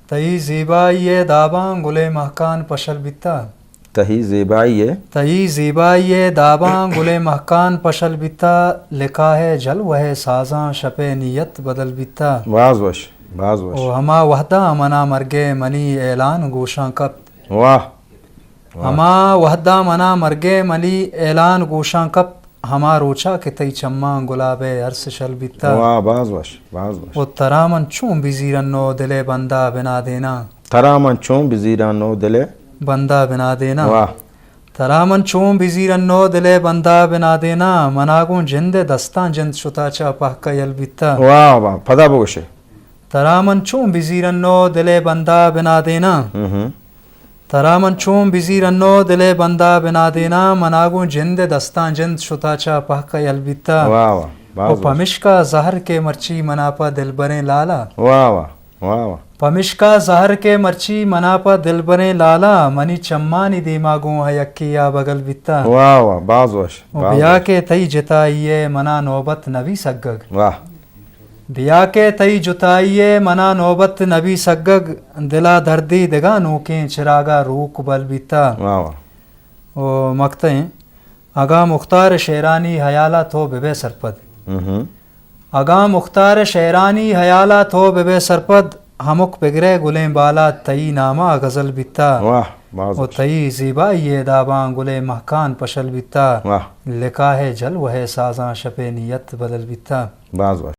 تئی زیبائی ءِ داباں گل ءِ مہکان پشل بیتا۔ تئی زیبائی ءِ۔ تئی زیبائی ءِ داباں گل ءِ مہکان پشل بیتا، لکاہ ءِ جلوہ ءِ سازاں شپ ءِ نیت بدل بیتا۔ باز وش، باز وش۔ او ہما وہداں منا مرگ ءِ منی اعلان گوشاں کپت۔ واہ۔ واہ۔ ہما وہداں منا مرگ ءِ منی اعلان گوشاں کپت، ہما روچا کہ تئی چماں گلاب ءِ ارس شل بیتا۔ واہ، باز وش، باز وش۔ او ترا من چون بزیرن و دل ءِ بندا بنادیناں۔ ترا من چون بزیرن و دل ءِ۔ بندا بنادیناں۔ واہ۔ ترا من چون بزیرن و دل ءِ بندا بنادیناں، منا گوں جند ءِ دستاں جند شتا چہ پہک ءَ یل بیتا۔ واہ، واہ، پدا بگوشے۔ ترا من چون بزیرن و دل ءِ بندا بنادیناں۔ ہم ہم۔ ترا من چون بزیرن و دل ءِ بندا بنادیناں، منا گوں جند ءِ دستاں جند شتا چہ پہک ءَ یل بیتا۔ واہ واہ، باز و وش۔ پمشکا زہر کہ مرچی منا پہ دلبریں لالا۔ واہ واہ، واہ واہ۔ پمشکا زہر کہ مرچی منا پہ دلبریں لالا، منی چمانی دیما گوں ءَ یکے ءَ بگل بیتا۔ واہ واہ، باز وش، و باز بیا وش۔ کہ تئی جتائی ءِ منا نوبت نبی سگگ۔ واہ۔ بیا کہ تئی جتائی ءِ منا نوبت نبی سگگ، دلا دردے دگہ نوکیں چراگا روک بل بیتا۔ واہ واہ۔ او مکتئیں، اگاں مختار شعرانی حیالا تو ببئے سرپد۔ ہم ہم۔ اگاں مختار شعرانی حیالا تو ببئے سرپد، ہمک بگرئے گلیں بالا تئی ناما غزل بیتا۔ واہ، باز و وش۔ تئی زیبائی ءِ داباں گل ءِ مہکان پشل بیتا۔ واہ۔ لکاہ ءِ جلوہ ءِ سازاں شپ ءِ نیت بدل بیتا۔ باز وش۔